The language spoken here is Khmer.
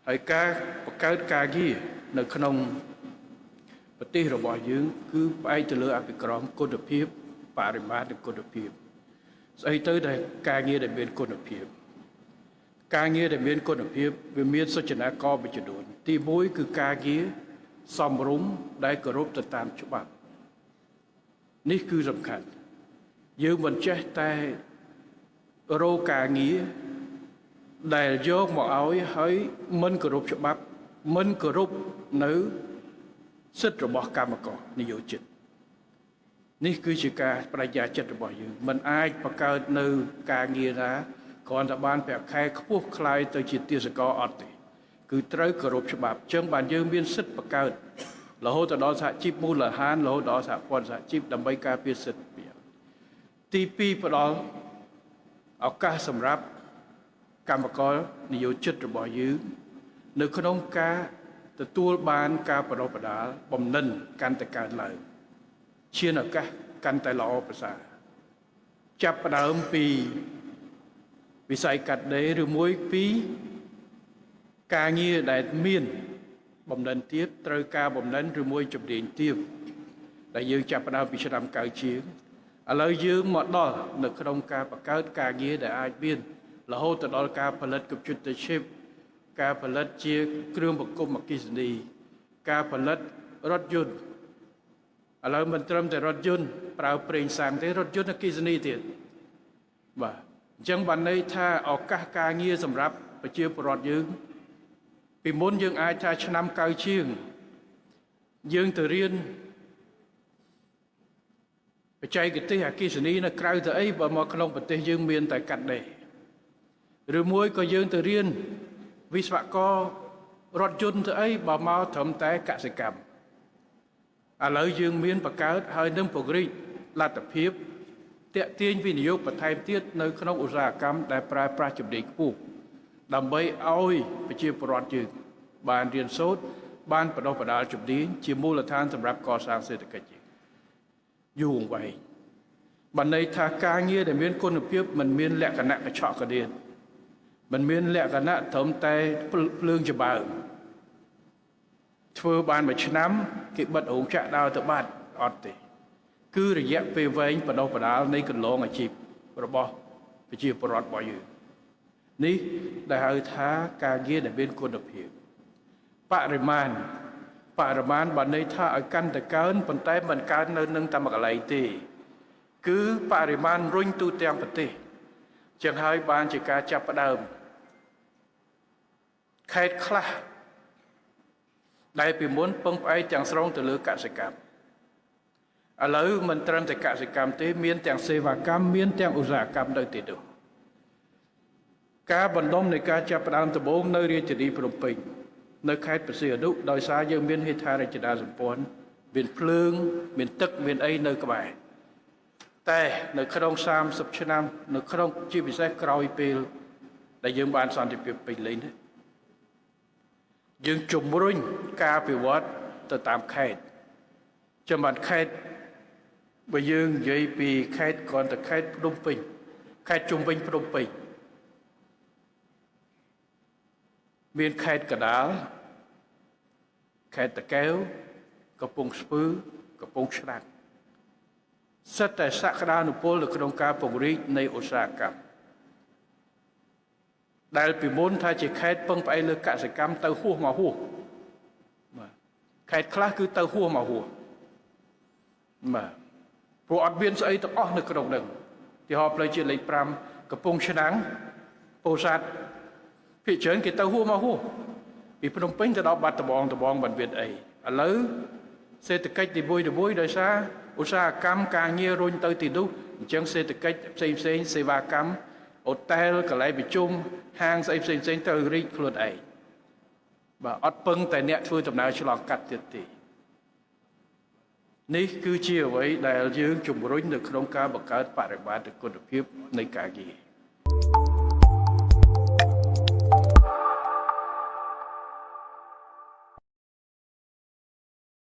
ហើយការបង្កើតការងារនៅក្នុងប្រទេសរបស់យើង គឺផ្អែកទៅលើអភិក្រមគុណភាពបរិមាត្រនិងគុណភាពស្អីទៅដែលការងារដែលមានគុណភាពការងារដែលមានគុណភាពវាមានសុចនាករមួយចំនួនទី1គឺការងារសមរម្យដែលគោរពទៅតាមច្បាប់នេះគឺសំខាន់យើងមិនចេះតែរកការងារដែលយកមកឲ្យហើយមិនគោរពច្បាប់មិនគោរពនៅសិទ្ធិរបស់កម្មករនិយោជិតនេះគឺជាការបដិញ្ញាចិត្តរបស់យើងមិនអាចបង្កើតនៅការងារណាគ្រាន់តែបានប្រាក់ខែខ្ពស់ខ្លាយទៅជាទាសករអត់ទេគឺត្រូវគោរពច្បាប់អញ្ចឹងបានយើងមានសិទ្ធិបង្កើតរហូតដល់សហជីពមូលដ្ឋានរហូតដល់សហព័ន្ធសហជីពដើម្បីការពារសិទ្ធិទី2ផ្ដល់ឱកាសសម្រាប់កម្មករនិយោជិតរបស់យើងនៅក្នុងការទទួលបានការបដិបដាលបំណិនកាន់តែកើនឡើងឈានឱកាសកាន់តែល្អប្រសើរចាប់ផ្ដើមពីវិស័យកាត់ដេរឬមួយពីការងារដែលមានបំណិនទៀបត្រូវការបំណិនឬមួយជំនាញទៀបដែលយើងចាប់ផ្ដើមពីឆ្នាំ90ជាងឥឡូវយើងមកដល់នៅក្នុងការបង្កើតការងារដែលអាចមានរហូតទៅដល់ការផលិត computer chip ការផលិតជាគ្រឿងបង្គុំអគ្គិសនីការផលិតរថយន្តឥឡូវមិនត្រឹមតែរថយន្តប្រើប្រេងសាំងទេរថយន្តអគ្គិសនីទៀតបាទអញ្ចឹងបានន័យថាឱកាសការងារសម្រាប់ប្រជាពលរដ្ឋយើងពីមុនយើងអាចថាឆ្នាំ90ជាងយើងទៅរៀនបច្ចេកទេសអគ្គិសនីនៅក្រៅទៅអីបើមកក្នុងប្រទេសយើងមានតែកាត់ដេរឬមួយក៏យើងទៅរៀនវិស្វកររថយន្តទៅអីបើមកត្រឹមតែកសិកម្មឥឡូវយើងមានបង្កើតហើយនឹងពង្រីកលទ្ធភាពតាក់ទាញវិនិយោគបន្ថែមទៀតនៅក្នុងឧស្សាហកម្មដែលប្រើប្រាស់ជំនាញខ្ពស់ដើម្បីឲ្យប្រជាពលរដ្ឋយើងបានរៀនសូត្របានបណ្ដុះបណ្ដាលជំនាញជាមូលដ្ឋានសម្រាប់កសាងសេដ្ឋកិច្ចយើងយូរអង្វែងបានន័យថាការងារដែលមានគុណភាពមិនមានលក្ខណៈកញ្ឆក់កដៀនមិនមានលក្ខណៈត្រឹមតែភ្លើងចម្បើងធ្វើបានមួយឆ្នាំគេបិទរោងចក្រដើរទៅបាត់អត់ទេគឺរយៈពេលវែងបណ្ដុះបណ្ដាលនៃកន្លងអាជីពរបស់ប្រជាពលរដ្ឋរបស់យើងនេះដែលហៅថាការងារដែលមានគុណភាពបរិមាណបរិមាណបានន័យថាឲ្យកាន់តែកើនប៉ុន្តែមិនកើននៅនឹងតែមួយកន្លែងទេគឺបរិមាណរុញទូទាំងប្រទេសចឹងហើយបានជាការចាប់ផ្ដើមខេត្តខ្លះដែលពីមុនពឹងផ្អែកទាំងស្រុងទៅលើកសិកម្មឥឡូវមិនត្រឹមតែកសិកម្មទេមានទាំងសេវាកម្មមានទាំងឧស្សាហកម្មនៅទីនោះការបណ្ដុំនៃការចាប់ផ្ដើមដំបូងនៅរាជធានីភ្នំពេញនៅខេត្តព្រះសីហនុដោយសារយើងមានហេដ្ឋារចនាសម្ព័ន្ធមានភ្លើងមានទឹកមានអីនៅក្បែរតែនៅក្នុង30ឆ្នាំនៅក្នុងជាពិសេសក្រោយពេលដែលយើងបានសន្តិភាពពេញលេញនេះយើងជំរុញការអភិវឌ្ឍទៅតាមខេត្តចាំបានខេត្តបើយើងនិយាយពីខេត្តគ្រាន់តែខេត្តភ្នំពេញខេត្តជុំវិញភ្នំពេញមានខេត្តកណ្ដាលខេត្តតាកែវកំពង់ស្ពឺកំពង់ឆ្នាំងសិតតែសក្តានុពលនៅក្នុងការពង្រីកនៃឧស្សាហកម្មដែលពីមុនថាជាខេត្តពឹងផ្អែកលើកសិកម្មទៅហួសមកហួសបាទខេត្តខ្លះគឺទៅហួសមកហួសបាទព្រោះអត់មានស្អីទាំងអស់នៅក្នុងនឹងទីហោផ្លូវជាតិលេខ5កំពង់ឆ្នាំងពោធិ៍សាត់ភាគច្រើនគេទៅហួសមកហួសពីភ្នំពេញទៅដល់បាត់ដំបងដំបងមិនមានអីឥឡូវសេដ្ឋកិច្ចទីមួយៗដោយសារឧស្សាហកម្មការងាររុញទៅទីនោះអញ្ចឹងសេដ្ឋកិច្ចផ្សេងផ្សេងសេវាកម្មអូតែលកន្លែងប្រជុំហាងស្អីផ្សេងផ្សេងត្រូវរីកខ្លួនឯងបាទអត់ពឹងតែអ្នកធ្វើដំណើរឆ្លងកាត់ទៀតទេនេះគឺជាអ្វីដែលយើងជំរុញនៅក្នុងការបង្កើតបរិមាណនិងគុណភាពនៃការងារ